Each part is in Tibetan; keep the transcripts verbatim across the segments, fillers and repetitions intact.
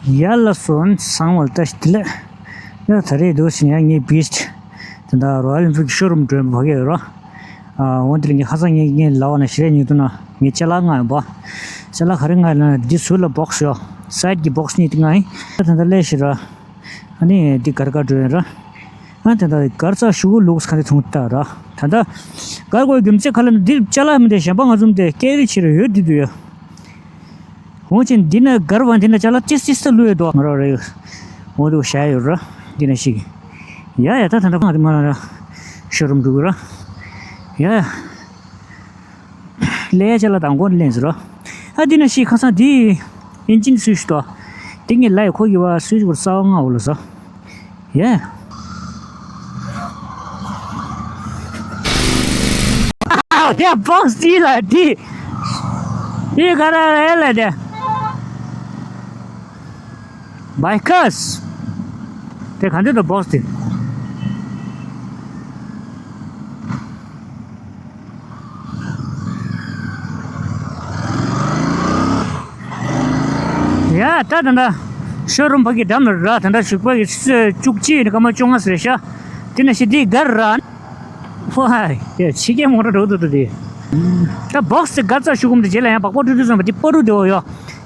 ཡ་ལ་སོན་སང་བལ་ཏ་ཤི་ལེ། ཡ་ད་རེས་འདུག་ཟིན་ཡ་ངའི་བིས་ཊི། དེ་འདྲ་རོ་ཡལ་ཨེན་ཕིལ་གྱི་ཤོ་རུམ་འགྲོ་བ་གི་རོ། ཨ་འོན་ཏེ་ངའི་ཧ་སང་ངའི་ངའི་ལ་བ་ན་ཤི་རེ་ཉིད་དུ་ན་ངའི་ཅ་ལག་ལྔ་ཡོད་པ། ཅ་ལག་ག་རེ་ལྔ་ཡོད་ན་འདི་ཟུར་ལ་བོག་སི་ཡོད། སའེ་ཌི་གི་བོག་སི་གཉིས་དེ་ལྔ་ཡིན། ད་ད་ལས་ཤི་ར། ཨ་ནི་འདི་གར་གར་འགྲོ་ཡིན་ར། ཨ་དེ་འདྲ་གར་ཚ་ཞུ་གུ་ལུགས་ག་འདི་ཐུང་ལྟ་ར། ད་ད་གར་གོ་རྒྱུ་མཚན་ག་ལ་ན་འདི་ཅ་ལག་མི་འདི་གཞན་པ་ང་ཚོ་འདི་སྐད་རིགས་ཆེ་རུ་ཡོད་འདི་འདུག་ཡ། འོ་ཅན་འདི་ན་གར་བ་འདི་ན་ཅ་ལག་ཅི་ཅི་ས་ལུས་དོ་ང་རོ་རེ། འོ་དུ་བྱ་ཡོད་ར། འདི་ན་ཞིག་ཡ་ཡ་ད་ད་འདྲ་ང་དེ་མ་ལ་ར། ཤོ་རུམ་འགྲོ་གི་ར། ཡ་ཡ། ལས་ཡ་ཅ་ལག་དང་གོ་ལེན་ཟེར་རོ། ཨ་འདི་ན་ཞིག་ཁ་སང་འདི་ཨིན་ཇིན་སུས་ཤི་དོ། འདི་ངས་ལ་ཡི་ཁོ་གི་བ་སུས་ཤི་གོ་རྩ་བ་ང་འོ་ལ་ཟ། ཡ། དེ་བོག་སི་ལ་དེ། དེ་ག་ར་ཨེ་ལ་དེ། བའི་ཀར་སི། དེ་ག་འདི་དུ་བོག་སི་དེ། ཡ་ད་ད་ད། ཤོ་རུམ་ཕ་གི་འགྲམ་ལ་ར་ད་ད་ཞུགས་པ་གི་བཅུ་གཅིག་ནི་སྐར་མ་བཅོ་ལྔ་ཟེར་ཤག་དེ་ན་ཤི་དེ་གར་ར། ཧོ་ཧའི། དེ་ཕྱི་རྒྱལ་མོ་ཊ་འགྲོ་འདུག་འདུག་དེ། ད་བོག་སི་དེ་གར་ཚ་ཞུ་གུམ་དེ་རྗེས་ལ་ཡང་བག་པོ་ཀྲུ་ཀྲུ་ཙམ་པ་དེ་པ་རུ་དེ་འོ་ཡོ།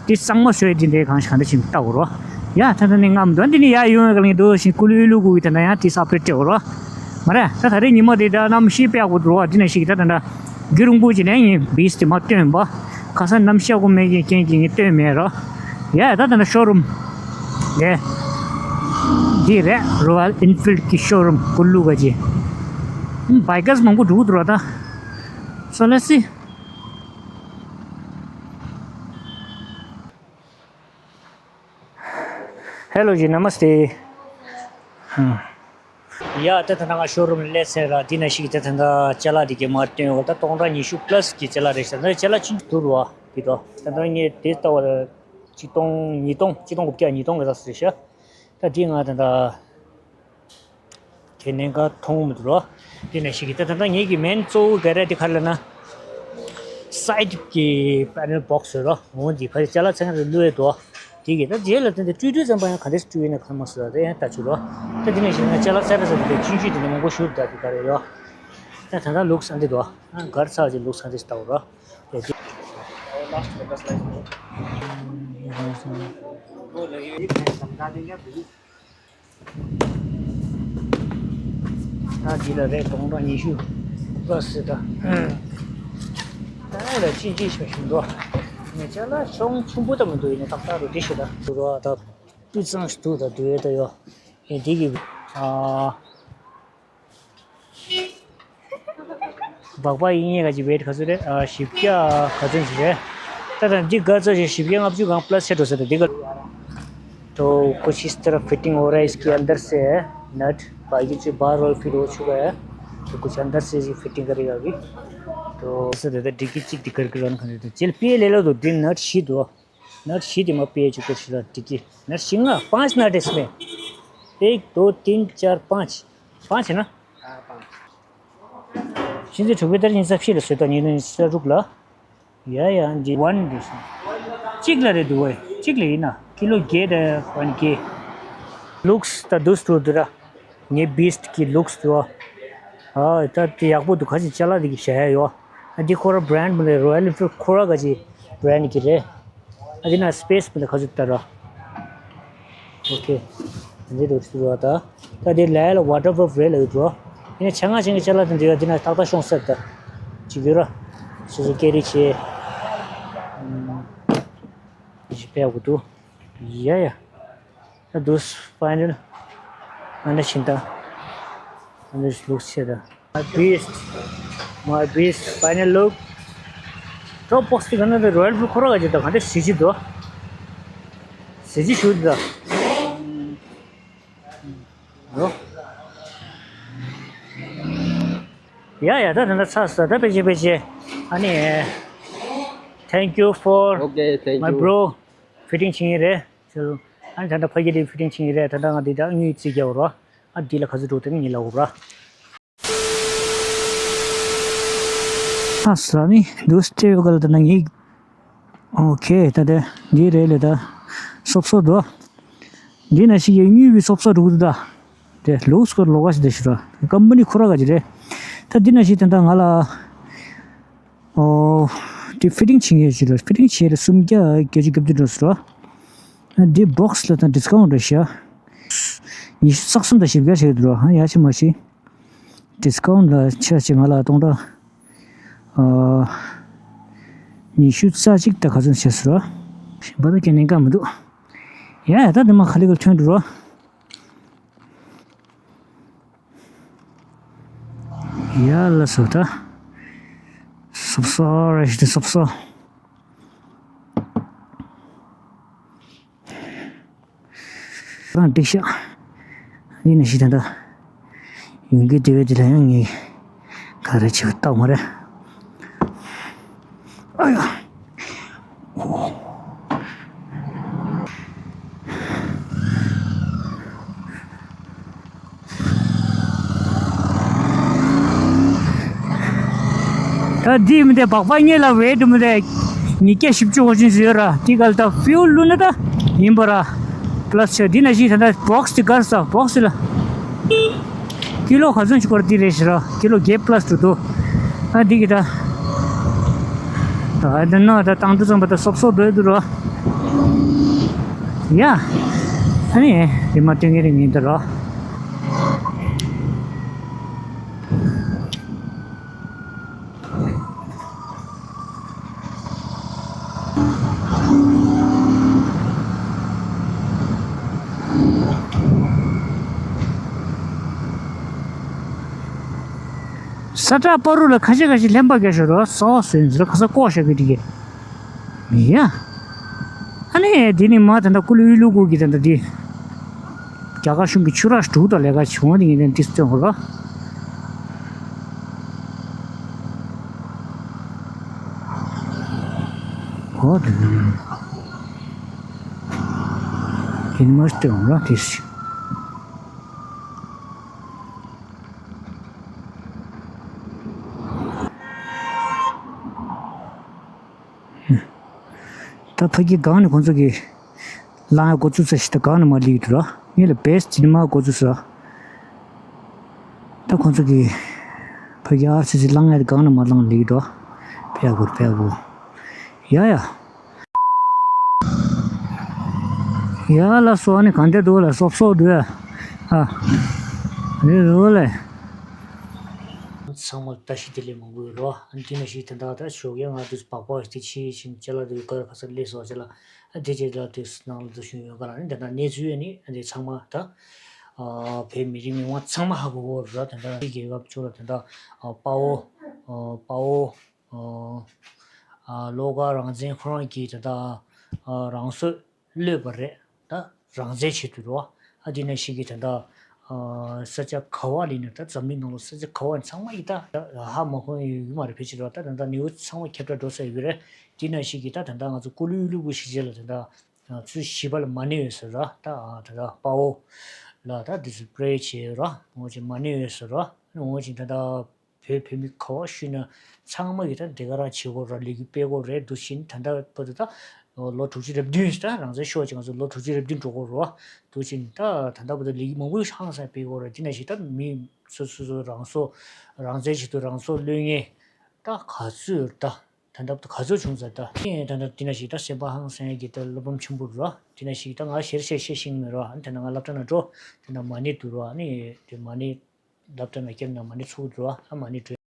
དེ་གཙང་མ་བཟོས་དེ་འདྲའི་གང་ཞིག་གང་འདྲ་ཞིག་ལྟ་འོ་རོ། ཡ་ད་ད་ནི་ངམ་དོན་དེ་ནི་ཡ་ཡོང་ག་ལིང་འདུག་ཞིང་ཀུ་ལུ་ལུ་གུ་ད་ན་ཡང་དེ་ས་པྲེ་ཏྲེ་འོ་རོ། མ་རེད་ད་ད་རེས་ཉི་མ་དེ་ད་གནམ་གཤིས་དཔེ་ཡག་པོ་འདུག་རོ། དེ་ན་ཞིག་ད་ད་ད་རྒྱུ་རིང་པོ་ཅིག་ནས་ཡིན་བིས་དེ་མ་སྟོན་པ། ཁ་སང་གནམ་གཤིས་ཡག་པོ་མེད་མཁན་རྐྱེན་གྱིས་ངས་སྟོན་མེད་རོ། ཡ་ད་ད་ན་ཤོ་རུམ། ཡ། འདི་རེད་རོ་ཡལ་ཨིན་ཕིལ་གི་ཤོ་རུམ་ཀུ་ལུ་ག་ཅི། བའི་ཀར་སི་མང་པོ་འགྲོ་གི་འདུག་ར་ད། So let's see. Hello ji, namaste. ཡ་ད་ད་ང་ཤོ་རུམ་སླེབས་ཚར་ར། འདི་ན་ཞིག་ད་ད་ཅ་ལག་འདི་གའི་མར་སྟོན་འོ་ད་སྟོང་ཕྲག་ཉི་ཤུ་པ་ལ་སི་གི་ཅ་ལག་རེད་ཤག་ད་ཅ་ལག་ཆུང་ཆུང་འདུག་ར་འདི་དོ། ད་ད་ངས་དེ་ལྟ་བ་ཆིག་སྟོང་ཉིས་སྟོང་ཆིག་སྟོང་དགུ་བརྒྱ་ཉིས་སྟོང་གི་ར་ཟེར་ཤག་ད་འདི་ང་ད་ད། དེ་ནས་ག་མཐོང་མི་འདུག་རོ། དེ་ནས་ཞིག་གིས་ད་ད་ལྟ་ངེད་ཀྱི་མེན་གཙོ་བོ་ག་རེ་དེ་ག་རེ་ལབ་ན། སའེ་ཌི་གི་པེ་ནལ་བོག་སི་རོ། འོ་འདི་ག་རེ་ཅ་ལག་ཚང་རེ་བླུགས་ཡས་འདུག་དེ་གི་ད་རྗེས་ལ་དེ་འདྲ་སྤྲོད་དུས་ཙམ་པ་ཡང་ག་འདྲས་སྤྲོད་ཡིན་ན་ག་མ་སུ་ད་དེ་ཡང་ལྟ་ཆུ་རོ། ད་དེ་ནས་ཞིག་ན་ཅ་ལག་ཚང་རེ་ཚང་དེ་ཆུང་ཆུང་དེ་ནས་མང་པོ་ཞུ་ད་དེ་ག་རེ་ཡོ། ད་ད་ད་ལུགས་སང་དེ་འདུག་གར་ཚགས་ཀྱི་ལུགས་སང་དེ་ལྟ་བུ་རོ། དེ་དེ། ད་འདི་ལ་རེད་སྟོང་ཕྲག་ཉི་ཤུ་པ་ལ་སི་ད། ད་ལ་ཅི་ཅི་ཞིག་ཞུ་འདུག་ངས་ཅ་ལག་ཆུང་ཆུང་པོ་ད་མི་འདུག་ཡིན་ན་ཏག་ཏག་རུ་འདི་ཞུ་ད་འདུག་རོགས་ད། སྤུས་གཙང་ཞིག་འདུག་ད་འདུག་ཡོད་ད་ཡོ། ཨེ་འདི་གི་ཨ། སྦག་སྦག་ཡིན་ཡས་ག་ཅི་ཝེ་ཊི་ག་ཚོད་རེད། ཨ་བཞི་བརྒྱ་ག་ཚོད་ཅིག་རེད། ད་ད་འདི་ག་ཚོད་ཅིག་བཞི་བརྒྱ་ལྔ་བཅུ་གང་པ་ལ་སི་ཆད་འགྲོ་ས་རེད་འདི་ག། तो कुछ इस तरह फिटिंग हो रहा है। इसके अंदर से है नट, बाकी जो बाहर वाला फिट हो चुका है, तो कुछ अंदर से ही फिटिंग करेगा अभी। तो ऐसा देता डिग्गी चिक दिक्कत कर रहा है। चल पे ले लो दो दिन नट शी दो। नट शी दिमा पे चुके छिला डिग्गी। नट शिंगा पांच नट इसमें। एक, दो, तीन, चार, पांच। पांच है ना? हाँ, पांच। Shinzi chukwe tar shinsa pshila sota ni ni sa rukla. Ya ya, ji one this. Chikla re duwe. Chikla ina. Kilo ge de one ge. Looks ta dus tu dura. Nge beast ki looks tu. Ah, ta ti yakbo du khaji chala de ki shaya yo. Adi khora brand mule Royal Enfield khora gaji brand ki re. ཨ་དེ་ན་སི་པེ་སི་མི་ལ་ཁ་ཚུད་ལྟ་ར། ཨོ་ཁེ། འདི་རུ་ཚུད་ར་ད། ད་དེ་ལ་ལ་ཝ་ཊར་པུ་རུཕ་རེད་ལ་ཡོད་འགྲོ། ཡིན་ན་ཆ་ང་ཆེན་གྱི་ཅ་ལག་དང་འབྲེལ་བ་འདི་ན་ཏག་ཏག་ཤོང་སྲིད་ད། ཅི་གི་ར། སོ་སོ་ཀེ་རི་བྱེད། ཨམ། ཞིག་ཕེབས་དགོས་འདུག་ཡ་ཡ། ད་དུས་ཕའི་ནལ། ཨ་ནི་ཕྱིན་ད། ཨ་ནི་ལུགས་ཆེ་ད། My beast, my beast, final look. ཊོབ་བོག་སི་དེ་ག་ན་དེ་རོ་ཡལ་བུ་ཁོ་ར་ག་ཅི་ད་ག་འདྲ་ཞི་ཅི་འདུག་ཞི་ཅི་ཞུ་འདུག་ཡོ། ཡ་ཡ་ད་དེ་འདྲ་ཚ་ས་ད་ཕེ་ཅེ་ཕེ་ཅེ། ཨ་ནི། Thank you for Okay, thank my you. bro. ཕི་ཊིང་བྱེད་ཀྱི་རེད། ཨ་ནི་ད་ལྟ་ཕ་གི་ལ་ཕི་ཊིང་བྱེད་ཀྱི་རེད། ད་ལྟ་ང་འདི་དག་དངུལ་རྩིས་རྒྱག་རོགས། ཨ་འདི་ལ་ག་ཚོད་འགྲོ་དེ་ངས་ལབ་རོགས། ཨ་ས་ནི་འདུག་སྟེ་ཡོད་ག་ལ་ད་ན་ངས། ཨོ་ཁེ་ད་དེ་འདི་རེད་ལེ་ད། སོབ་སོབ་འདུག་འདི་ན་ཞིག་ཡོད་ཉུལ་བའི་སོབ་སོ་རུ་དུ་ད། དེ་ལུགས་སྐོར་ལོག་ག་ཞིག་དེ་ཞུ་ར། ཀམ་པ་ནི་ཁོ་ར་ག་ཅི་རེད། ད་འདི་ན་ཞིག་དེ་འདྲ་ང་ལ། ཨོ། དེ་ཕི་ཊིང་བྱེད་མཁན་ཞིག་ལ་ཕི་ཊིང་བྱས་ལ་སུམ་བརྒྱ་བརྒྱད་ཅུ་གྱ་བདུན་འགྲོ་ཟེར་ར། འདི་བོག་སི་ལ་དང་ཌིས་ཀའུན་ཊི་རེད་ཤག་ཉི་ཤུ་རྩ་གསུམ་དང་བཞི་བརྒྱ་བྱས་འདུག་ར། ཡ་ཆེ་མ་ཤི། ཌིས་ཀའུན་ཊི་ལ་ཆ་ཆེ་ང་ལ་སྟོང་ཕྲག་ཨ། ཉི་ཤུ་རྩ་གཅིག་ད་ག་ཚོད་བྱས་ཟེར་ར། གཞན་པ་ད་ཁྱེད་ནན་ཀ་མི་འདུག་ཡ་ཡ་ད་དེ་མ་ཁ་ལི་ག་ལ་ཐོན་འགྲོ་ར། ཡ་ལ་སོ་ད། སོབ་སོ་རེ་ཞིག་སོབ་སོ། རང་འགྲིག་ཤག་ཡིན་ན་ཞིག་ད་ལྟ། ཡོང་གི་དེ་བས་དེ་ལ་ཡང་ངས་ག་རེ་བྱེད་པ་རྟགས་མ་རེད། ཨ་ཡ། ད་འདི་མི་དེ་སྦག་སྦག་ཉེ་ལ་ཝེ་དུ་མི་དེ་ཉིས་བརྒྱ་བཞི་བཅུ་ཧོ་ཅིན་ཟེར་ར། དེ་ག་ལ་ད་ཕིའུ་ལུ་ན་ད་ཡིན་པ་ར། པ་ལ་སི་ཆ་འདི་ན་ཞིག་ད་ད་བོག་སི་དེ་གར་ས་བོག་སི་ལ། ཀི་ལོ་ག་ཚོད་ཅིག་སྐོར་འདི་རེད་ཤི་ར། ཀི་ལོ་བརྒྱད་པ་ལ་སི་འདུག་ཨ་འདི་གི་ད། ད་ཨ་ད་ནོ་ད་བཏང་དུ་ཙམ་པ་ད་སོབ་སོབ་འགྲོ་ཡི་འདུག་ར། ཡ། ཨ་ནི་རི་མ་སྟོན་གི་རིང་ཡིན་འདུག་ར། ས་བཀྲ་པ་རུ་ལ་ཁ་ཤས་ཁ་ཤས་ལྷན་པ་རྒྱ་ཤོ་རོ་སོ་སོན་ཟེར་ཁ་ས་ཀོ་ཤ་གི་དྲི་གི་མི་ཡ། ཨ་ནི་དེ་ནི་མ་ད་ད་ཀུ་ལུ་ཡུ་ལུ་གུ་གི་ད་ད་དེ། རྒྱ་གར་གཞུང་གི་ཆུ་རགས་དྲུག་དང་ལས་ཀ་བྱུང་བ་དེ་ངས་ནས་ཏིས་སྟོན་གོ་རོ། ཨོ་དེ་ནི་ཡིན་མ་སྟོན་གོ་རོ་ཏིས། ད་ཕ་གི་སྒང་ནས་ཁོང་ཚོ་གི་ལངས་ཡ་འགོ་བཙུགས་ས་ཞིག་ད་སྒང་ནས་མར་སླེབས་འདུག་ར། ངས་ལ་བེས་ཇི་ནི་མར་འགོ་བཙུགས་ས། ད་ཁོང་ཚོ་གི་ཕ་གི་ཨར་སི་སི་ལངས་ཡ་སྒང་ནས་མར་ལངས་སླེབས་འདུག་ཕེ་ཡ་གོ་ཕེ་ཡ་གོ། ཡ་ཡ། ཡ་ལ་སོ་ནི་གང་དེ་འདུག་ལ་སོབ་སོབ་འདུག་ཡ། ཨ། རེད་རོ་ལེ། ཚང་མ་ལ་བཀྲ་ཤིས་བདེ་ལེགས་མང་པོ་ཡོད་རོ། ཨ་འདི་ནས་ཤིག་དེ་འདྲ་ད་ཞོགས་ཀས་ང་དུས་སྦག་སྦག་ཞིག་དེ་ཕྱི་ཕྱིན་ཅ་ལག་དུ་ག་ག་ས་སླེབས་སོ་ཅ་ལག་ཨ་དེ་རྗེས་ལ་དུས་ནང་ལ་དུ་ཞུ་ཡོད་ག་ལ་ནི་དེ་འདྲ་གནས་ཚུལ་ཡོད་ནི་ཨ་འདི་ཚང་མ་ད་ཨ་བོད་མི་རིགས་མི་མང་ཚང་མ་ཧ་གོ་གོ་རོ། དེ་འདྲ་རྒྱལ་ཁབ་ཚོ་ལ་དེ་འདྲ་ཨ་དཔའ་བོ་ཨ་དཔའ་བོ་ཨ་ཨ་བློ་དགའ་རང་བཙན་ཁོ་རང་གིས་དེ་འདྲ་ཨ་རང་སྲོག་བློས་པ་རེད། ད་རང་བཙན་བྱེད་དུས་རོ། ཨ་དེ་ནང་བཞིན་གྱི་ད་ལྟ་ཨ་ས་ཆ་ག་བ་ལ་ཡིན་ན་ད་འཛམ་གླིང་ནང་ལ་ས་ཆ་ག་བ་ཚང་མ་ཡི་ད་ཧ་མ་གོ་ཡོད་ཀྱི་མ་རེད། ཕལ་ཆེར་རོ་ད་ད་ལྟ་ནེའུ་ཚང་མ་ཁྱབ་བསྒྲགས་འགྲོ་ས་ཡོད་ཀྱི་རེད། དེ་ནང་བཞིན་གྱི་ད་ད་ལྟ་ང་ཚོ་ཀུ་ལུ་ཡུ་ལུ་གུ་ཞིག་རྗེས་ལ་ད་ལྟ་ཚུལ་བཞི་པ་ལ་མ་ཎི་འོད་ཟེར་ར། ད་ད་ལྟ་དཔའ་བོ་ལ་ད་དེ་ཚོ་པྲེ་བྱེད་ར། འོ་ཅིག་མ་ཎི་འོད་ཟེར་ར། འོ་ཅིག་ད་ལྟ་བོད་བོད་མི་ག་བ་ཤུལ་ན་ཚང་མ་གིས་ད་འདི་ག་རང་བྱེད་དགོས་ར། ལས་འགུལ་སྤེལ་དགོས་རེད་འདུག་བཞིན་ད་ལྟ་བར་དུ་ད་ལོ་དྲུག་ཅུ་རེ་བདུན་ད་རང་བཙན་ཤོར་ཅིག་ང་ཚོ་ལོ་དྲུག་ཅུ་རེ་བདུན་འགྲོ་དགོས་རོ་འདུག་བཞིན་ད་ད་ལྟ་བར་དུ་ལས་འགུལ་མང་པོ་ཧང་སང་སྤེལ་དགོས་རེད། དེ་ནང་བཞིན་ད་མི་སོ་སོ་སོ་རང་སྲོག་རང་བཙན་ཆེད་དུ་རང་སྲོག་བློས་ངེས་ད་ག་ཚོད་ད་ད་ལྟ་བར་དུ་ག་ཚོད་བྱུང་ཚར་ད་ད་ད་དེ་ནང་བཞིན་ད་སེམས་པ་ཧང་སང་ཡ་གི་ད་བློ་ཕམ་ཆེན་པོ་རོ། དེ་ནང་བཞིན་ད་ང་ཞེར་ཞེར་བཤད་ཤེས་ཀྱི་མེད་རོ། ཨ་ནི་ད་ང་སློབ་གྲྭ་ནང་འགྲོ་དེ་ནང་མ་ཎི་འདུག་རོ། ཨ་ནི་དེ་མ་ཎི་སློབ་གྲྭ་ནང་བསྐྱལ་ན་མ་ཎི་ཚུགས་འགྲོ་ཨ་མ་ཎི་འགྲོ།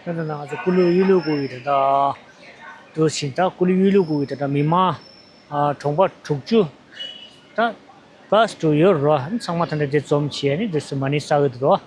ད་ནི་ང་ཚོ་ཀུ་ལུ་ཡུལ་ལུ་གུ་ཡི་དེ་འདྲ་དུ་ཕྱིན། ད་ཀུ་ལུ་ཡུལ་ལུ་གུ་ཡི་དེ་འདྲ་མི་མང་ཨ་གྲོང་པ་དྲུག་ཅུ་ད་ Bus to your room. ཚང་མ་ད་ལྟ་དེ་འཛོམས་བྱས་ནས་འདི་སུ་མ་ཎི་བསགས་ཡོད་འདུག